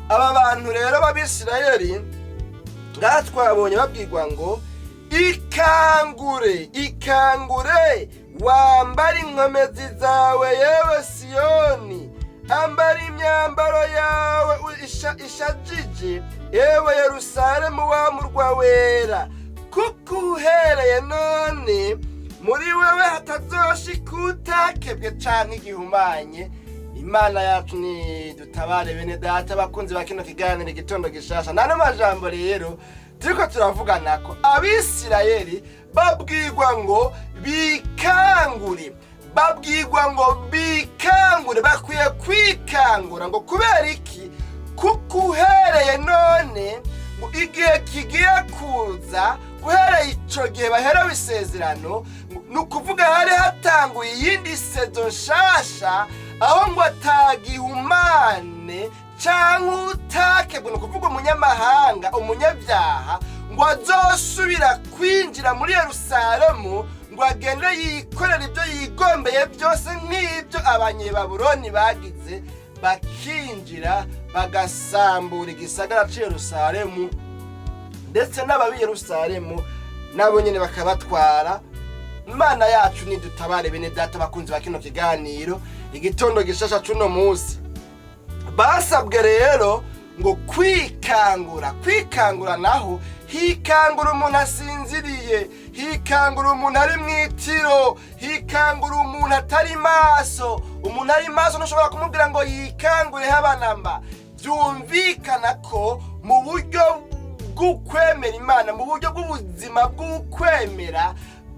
Aba bantu rero b'Abisirayeli ngaha twabonye babwirwa ngo ikangure, ikangure, wambare inkomezi zawe, yewe Siyoni, ambara imyambaro yawe ishajije, yewe Yerusalemu wa murwa wera, kuko uhereye none muri wewe hatazoshika utakebwe canke igihumanye. Imana yacu ni dutabare. Bene data bakunzi ba kino kiganiro Igitondo Gishasha, nano majambo rero turiko turavugana ko Abisirayeli babwirwa ngo bikangure, babwirwa ngo bikangure, bakwiye kwikangura. Ngo kubera iki? Kuko uhereye none, ngo igihe kigiye kuza, uhereye ico gihe baherewe isezerano, ni ukuvuga hari hatanguye iyindi saison nshasha, aho ngo atagihumane canke utakebwe, ni ukuvuga umunyamahanga, umunyabyaha, ngo azosubira kwinjira muri Yerusalemu ngo agende yikorera ibyo yigombeye byose, nk'ibyo Abanyebabuloni bagize, bakinjira bagasambura igisagara c'i Yerusalemu, ndetse n'ababi Yerusalemu nabo nyene bakabatwara. Imana yacu nidutabare. Bene data bakunzi ba kino kiganiro Igitondo Gishasha c'uno munsi, basabwe rero ngo kwikangura. Kwikangura naho hikangura umuntu asinziriye, hikangura umuntu ari mu itiro, hikangura umuntu atari maso. Umuntu ari maso ntushobora kumubwira ngo yikangure habanamba. Byumvikana ko mu buryo bw'ukwemera Imana, mu buryo bw'ubuzima bw'ukwemera,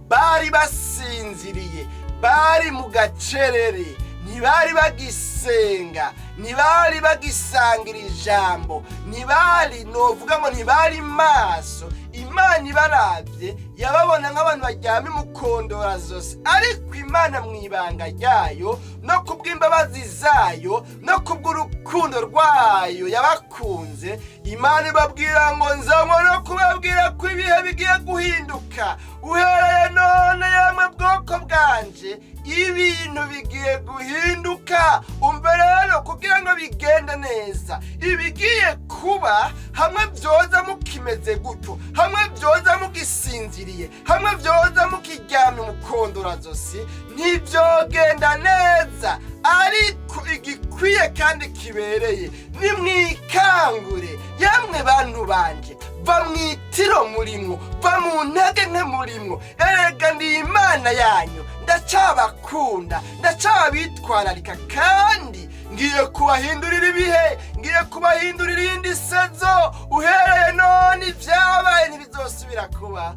bari basinziriye, bari mu gacerere, ntibari bagisenga, ntibari bagisangira ijambo, ntibari, novuga ngo ntibari maso. Imana ibarabye yababona nk'abantu baryamye mukondora zose, ariko Imana mu ibanga ryayo no kubw'imbabazi zayo no kubw'urukundo rwayo yabakunze, Imana ibabwira ngo nzanywe no kubabwira ko ibihe bigiye guhinduka. Uhereye none, yamwe bwoko bwanje, ibintu bigiye guhinduka. Umve rero, kugira ngo bigende neza, ibigiye kuba hamwe byoza mukimeze gutyo, hamwe byoza mugisinziriye, hamwe byoza mukiryamye umukondorazosi, ntibyogenda neza. Ariko igikwiye kandi kibereye, nimwikangure, yamwe bantu banje, va mu itiro murimwo, va mu ntege nke murimwo. Erega ndi Imana yanyu, ndacabakunda, ndacabitwararika, kandi ngiye kubahindurira ibihe, ngiye kubahindurira iyindi saison. Uhereye none ibyabaye ntibizosubira kuba.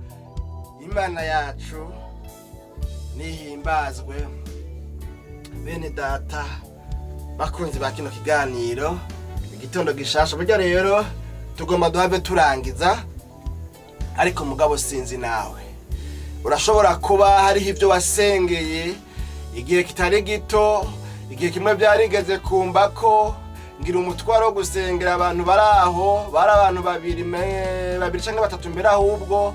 Imana yacu nihimbazwe. Bene data bakunzi ba kino kiganiro Igitondo Gishasha, burya rero tugomba duhave turangiza, ariko mugabo sinzi nawe urashobora kuba hariho ibyo wasengeye igihe kitari gito. Igihe kimwe byarigeze kumba ko ngira umutwaro wo gusengera abantu bari aho, bari abantu babiri, babiri cyangwa batatu mbere ahubwo,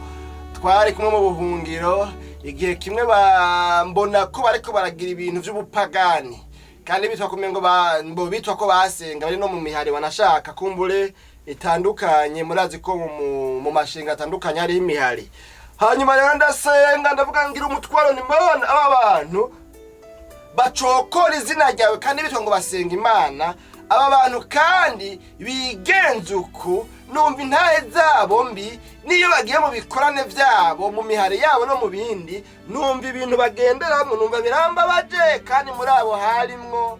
twari kumwe mu buhungiro. Igihe kimwe bambona ko bariko baragira ibintu by'ubupagani, kandi bitwa kumengo ngo bitwa ko basenga, bari no mu mihari wanashaka kumbure itandukanye. Murazi ko mu mashinga atandukanye hariho imihari. Hanyuma rero ndasenga, ndavuga, ngira umutwaro ni mbona aba bantu bacokora izina ryawe kandi bitwa ngo basenga Imana, aba bantu kandi bigenza uku, numva intahe zabo mbi, niyo bagiye mu bikorane byabo, mu mihari yabo no mu bindi, numva ibintu bagenderamo, numva birambabaje. Kandi muri abo harimwo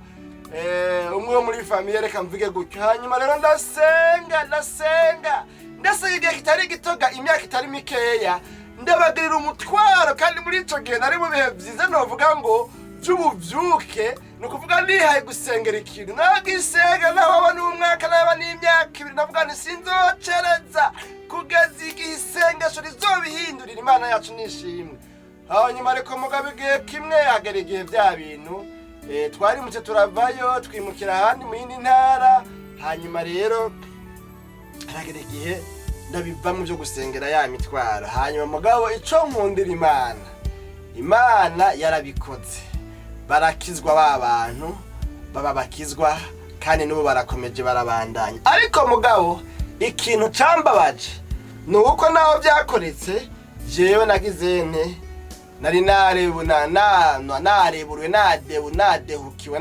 umwe wo muri famille, reka mvuge gutyo. Hanyuma rero ndasenga, ndasenga, ndasenga igihe kitari gitoga, imyaka itari mikeya, ndabagirira umutwaro. Kandi muri ico gihe nari mu bihe vyiza, novuga ngo by'ubuvyuke, ni ukuvuga nihaye gusengera ikintu, nagisenga nababa n'umwaka, naba n'imyaka 2, ndavuga nti sinzocereza kugeza igihe isengesho rizobihindurira. Imana yacu nishimwe. Hanyuma ariko mugabo igihe kimwe hagera igihe bya bintu, twarimutse, turavayo, twimukira ahandi mu yindi ntara. Hanyuma rero haragera igihe ndabivamo byo gusengera ya mitwaro. Hanyuma mugabo ico nkundira Imana, Imana yarabikoze, barakizwa, ba bantu baba bakizwa. Kandi Kandi n'ubu barakomeje, barabandanya. Ariko mugabo ikintu cambabaje ni uko naho byakoretse, jewe nagize nte? Nari nareburiwe, nadehukiwe,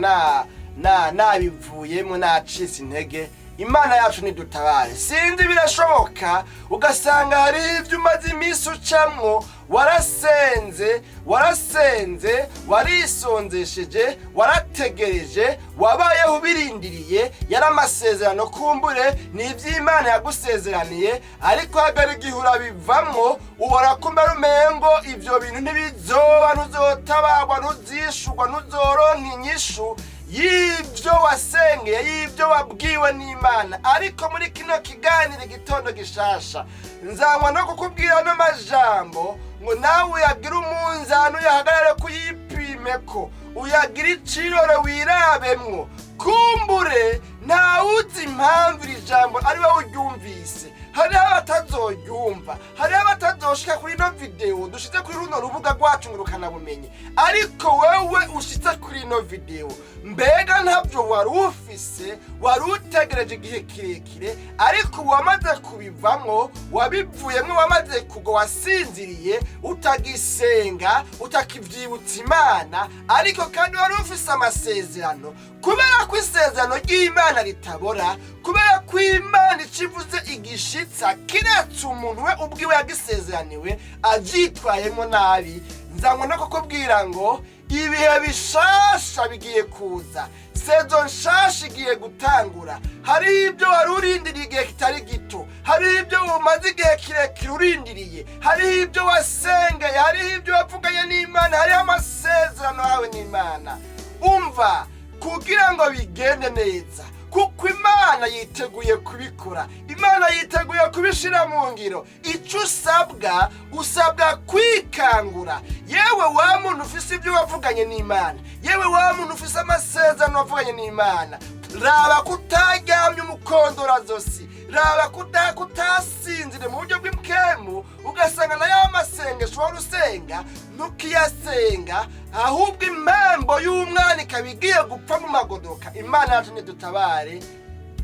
nabivuyemo, nacitse intege. Imana yacu nidutabare. Sinzi, birashoboka ugasanga hari ibyo umaze iminsi ucamwo, warasenze, warasenze, warisonzesheje, warategereje, wabayeho ubirindiriye, yari amasezerano, kumbure ni iby'Imana yagusezeraniye, ariko hagara igihe urabivamwo, ubona ko mbere umengo ibyo bintu ntibizoba, ntuzotabagwa, ntuzishurwa, ntuzoronka inyishu y'ibyo wasengeye, y'ibyo wabwiwe n'Imana. Ariko muri kino kiganiro Igitondo Gishasha, nzanywa no kukubwira ano majambo ngo nawe uyagire umunzani, uyahagarare, kuyipime, ko uyagire icirore, wirabemwo. Kumbure ntawuzi impamvu iri jambo ari wowe uryumvise. Hariho abatazoryumva, hariho abatazoshika kuri ino videwo dushize kuri runo rubuga rwacu ngurukanabumenyi, ariko wewe ushitse kuri ino videwo, mbega ntabyo wari ufise, wari utegereje igihe kirekire, ariko wamaze kubivamwo, wabivuyemwo, wamaze kugwa, wasinziriye, utagisenga, utakivyibutsa Imana, ariko kandi wari ufise amasezerano. Kubera ko isezerano ry'Imana ritabora, kubera ko Imana icivuze igishitsa, kiretse umuntu we ubwiwe yagisezeraniwe avyitwayemo nabi. Nzanywa no kukubwira ngo ibihe bishasha bigiye kuza, saison nshasha igiye gutangura. Hariho ibyo wari urindiriye igihe kitari gito, hariho ibyo umaze igihe kirekire urindiriye, hariho ibyo wasengeye, hariho ibyo wavuganye n'Imana, hariho amasezerano yawe n'Imana. Umva, kugira ngo bigende neza, kuko Imana yiteguye kubikora, Imana yiteguye kubishira mu ngiro. Icyo usabwa, usabwa kwikangura. Yewe wa muntu ufise ibyo wavuganye n'Imana, yewe wa muntu ufise amasezerano wavuganye n'Imana, raba kutaryamye umukondorazosi, raba kutasinzire mu buryo bw'impwemu, ugasanga na ya masengesho wari usenga ntukiyasenga, ahubwo impambo y'umwana ikaba igiye gupfa mu magodoka. Imana yacu nidutabare.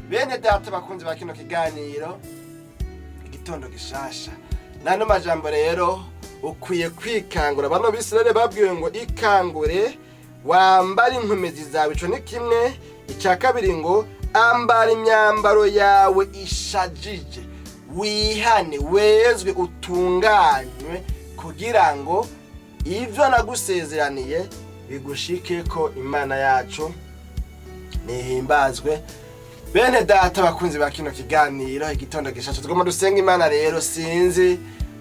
Bene data bakunzi ba kino kiganiro Igitondo Gishasha, n'ano majambo rero ukwiye kwikangura. Bano Bisirayeli babwiwe ngo ikangure, wambare inkomezi zawe. Ico ni kimwe. Icya kabiri ngo ambara imyambaro yawe ishajije, wihane, wezwe, utunganywe, kugira ngo ibyo nagusezeraniye bigushike ko. Imana yacu nihimbazwe. Bene data bakunzi ba kino kiganiro Igitondo Gishasha, tugomba dusenga Imana rero. Sinzi,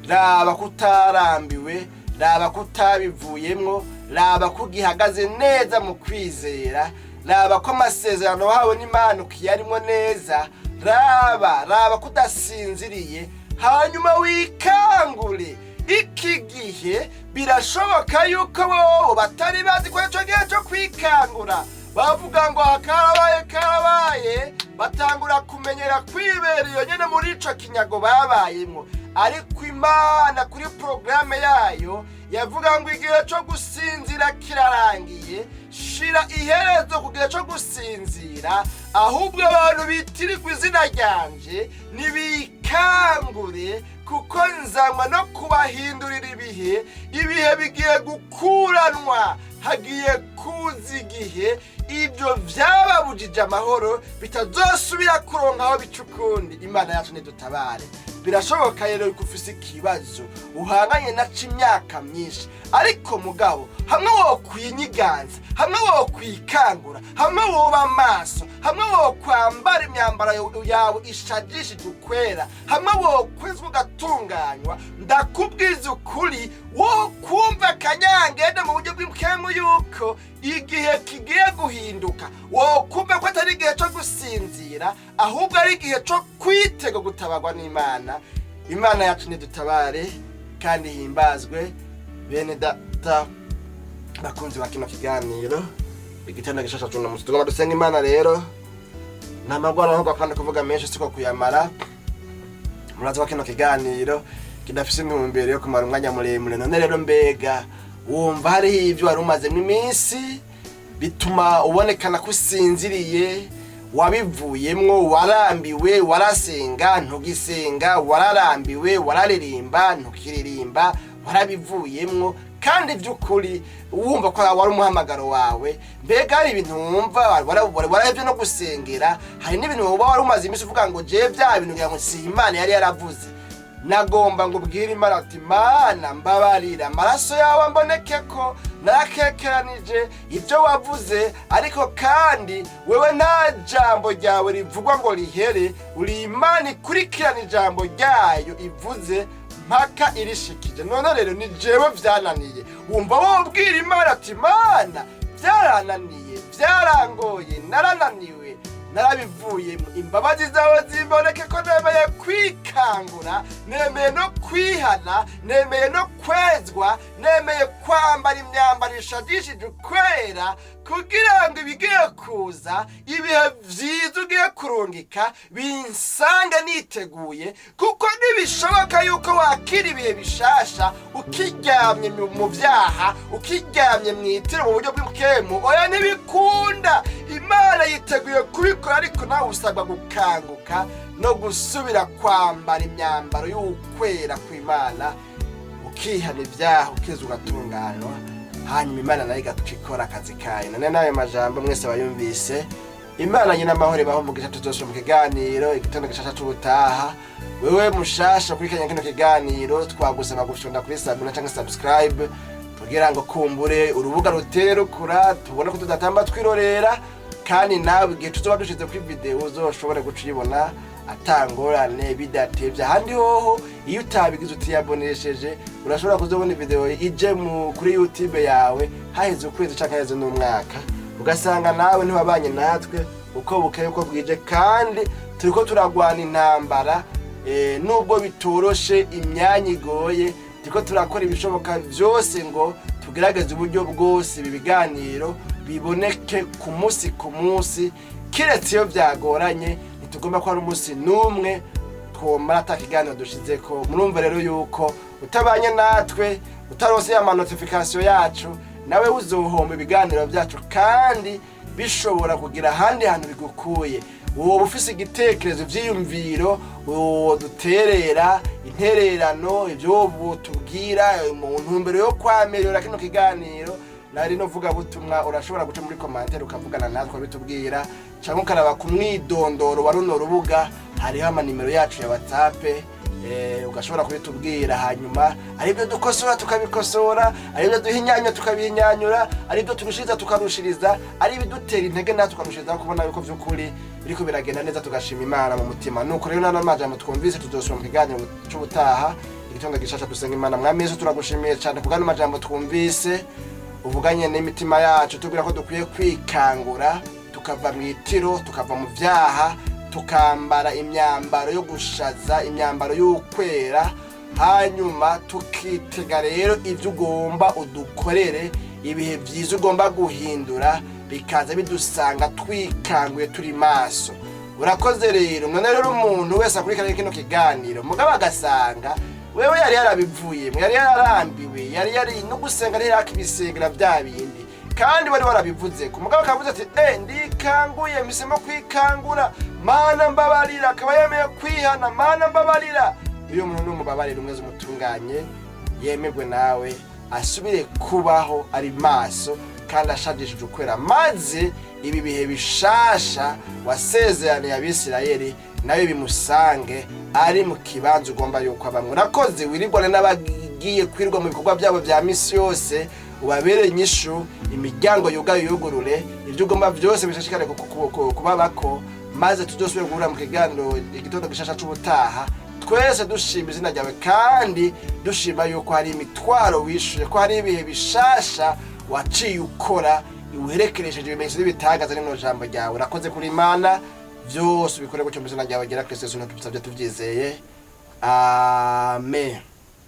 raba kutarambiwe, raba kutabivuyemwo, raba ko ugihagaze neza mu kwizera, raba ko amasezerano wahawe n'Imana ukiyarimo neza, raba ko udasinziriye, hanyuma wikangure. Iki gihe birashoboka yuko bobo batari bazi ko ico gihe cyo kwikangura. Bavuga ngo karabaye, karabaye, batangura kumenyera kwibera iyo nyene muri ico kinyago babayemwo. Ariko Imana kuri porogaramu yayo yavuga ngo igihe cyo gusinzira kirarangiye, shira iherezo ku gihe cyo gusinzira, ahubwo abantu bitirirwa izina ryanje nibikangure, kuko nzanywa no kubahindurira ibihe. Ibihe bigiye gukuranwa, hagiye kuza igihe ibyo byababujije amahoro bitazosubira kuronka aho bica ukundi. Imana yacu nidutabare. Birashoboka rero yuko ufise ikibazo uhanganye naco imyaka myinshi, ariko mugabo hamwe wokwinyiganza, hamwe wokwikangura, hamwe woba amaso, hamwe wokwambara imyambaro yawe ishajishije ukwera, hamwe wokwezwa ugatunganywa, ndakubwiza ukuri, wo kumva akanyangende mu buryo bw'impwemu yuko igihe kigiye guhinduka, wokumva ko atari igihe cyo gusinzira, ahubwo ari igihe cyo kwitega gutabarwa n'Imana. Imana yacu nidutabare kandi himbazwe. Bene data bakunzi ba kino kiganiro Igitondo Gishasha cuno musi, tugomba dusenga Imana rero. Nta magwara ahubwo akunda kuvuga menshi siko kuyamara. Murazi ko kino kiganiro kidafise intumbero yo kumara umwanya muremure. None rero mbega wumva hariho ivyo wari umazemo iminsi bituma ubonekana ko usinziriye? Wabivuyemwo, warambiwe, warasenga ntugisenga, wararambiwe, wararirimba ntukiririmba, warabivuyemwo kandi by'ukuri wumva ko wari umuhamagaro wawe. Mbega hari ibintu wumva warahevye no gusengera, hari n'ibintu woba wari umaze iminsi uvuga ngo jewe bya bintu ngira ngo si Imana yari yaravuze. Nagomba ngo ubwire Imana ati: "Mana, mbabarira, amaraso yawe amboneke ko narakekeranije ibyo wavuze." Ariko kandi wewe nta jambo ryawe rivugwa ngo rihere. Uri Imana ikurikirana ijambo ryayo ivuze mpaka irishikije. None rero ni jewe vyananiye. Wumva wobwira Imana ati: "Mana, byarananiye, byarangoye, narananiwe, narabivuyemo. Imbabazi zawe zimboneke ko nemeye kwikangura, nemeye no kwihana, nemeye no kwezwa, nemeye kwambara imyambaro ishadishije ukwera, kugira ngo ibigiye kuza, ibihe vyiza ugiye kurungika, binsange niteguye." Kuko ntibishoboka yuko wakira ibihe bishasha ukiryamye mu vyaha, ukiryamye mw'itiro mu buryo bw'imkemu. Oya, ntibikunda. Imana yiteguye kubikora, ariko nawe usabwa gukanguka no gusubira kwambara imyambaro y'ukwera kw'Imana, ukihana ibyaha, ukiza, ugatunganywa, hanyuma Imana nayo igaca ikora akazi kayo. None n'ayo majambo mwese bayumvise, Imana nyina amahoro ibaho umugisha. Tuzosubira mu kiganiro Igitondo Gishasha c'ubutaha. Wewe mushasha kurikiranya kino kiganiro, twagusaba gufyonda kuri s'abonner cyangwa subscribe, kugira ngo kumbure urubuga rutere rukura, tubone ko tudatamba twirorera, kandi nawe igihe tuzoba dushize kuri video uzoshobore guca uyibona atangorane, bidatevye. Ahandi hoho iyo utabigize, utiyabonesheje, urashobora kuzobona video ije mu kuri YouTube yawe haheze ukwezi canke haheze n'umwaka, ugasanga nawe ntiwabanye natwe uko bukeye uko bwije. Kandi turiko turagwana intambara, nubwo bitoroshe, imyanya igoye, turiko turakora ibishoboka vyose ngo tugerageze uburyo bwose ibi biganiro biboneke ku munsi ku munsi, kiretse iyo byagoranye. Ntitugomba ko hari umunsi n'umwe twomara ata kiganiro dushizeko. Murumva rero yuko utabanye natwe, utaronse ya manotification yacu, nawe uzohomba ibiganiro byacu, kandi bishobora kugira ahandi hantu bigukuye. Woba ufise igitekerezo, ivyiyumviro, duterera intererano, ivyo tubwira mu ntumbero yo kwamerera kino kiganiro nari no vuga butumwa, urashobora guca muri commentaire ukavugana natwe bitubwira, cyangwa ukaraba ku mwidondoro wa runo rubuga, hariho amanimero yacu ya WhatsApp, ugashobora kubitubwira. Hanyuma aribyo dukosora tukabikosora, aribyo duhinyanyura tukabihinyanyura, aribyo turushiriza tukarushiriza, ari ibidutera intege natwe tukarushiriza kubona yuko vy'ukuri biriko biragenda neza, tugashima Imana mu mutima. Nuko rero nano majambo twumvise, tuzosubira mu kiganiro c'ubutaha, Igitondo Gishasha. Dusenga Imana. Mwami Yesu, turagushimiye cyane kubw'ano majambo twumvise uvuganye n'imitima yacu, tubwira ko dukwiye kwikangura, tukava mu itiro, tukava mu vyaha, tukambara imyambaro yo gushaza, imyambaro y'ukwera, hanyuma tukitega rero ibyo ugomba udukorere, ibihe byiza ugomba guhindura bikaza bidusanga twikanguye, turi maso. Urakoze rero. None rero umuntu wese akurikiranye kino kiganiro, mugabo agasanga wewe yari yarabivuyemo, yari yararambiwe, yari no gusenga ntiyakibisengera bya bindi, kandi wari warabivuze ku mugabo, akavuze ati: "Ndikanguye, mpisemo kwikangura, Mana mbabarira," akaba yemeye kwihana, "Mana mbabarira," uyu muntu numubabarira, umwezi umutunganye, yemerwe nawe, asubire kubaho ari maso kandi ashadishije ukwera, maze ibi bihe bishasha wasezeraniye Abisirayeli nayo bimusange ari mu kibanza ugomba yuko abamwe. Urakoze. Wirirwane n'abagiye kwirwa mu bikorwa byabo bya misi yose, ubabere inyishu, imiryango yugaye yugurure, ibyo ugomba byose bishishikare kubabako, maze tuzosubire guhura mu kiganiro Igitondo Gishasha c'ubutaha, twese dushima izina ryawe kandi dushima yuko hari imitwaro wishuye, ko hari ibihe bishasha waciye ukora uherekeresheje ibimenyetso n'ibitangaza n'ino jambo ryawe. Urakoze kuri Imana, byose ubikore gutyo mu izina ryawe ryera Kristo Yesu tubisabye tubyizeye, amen.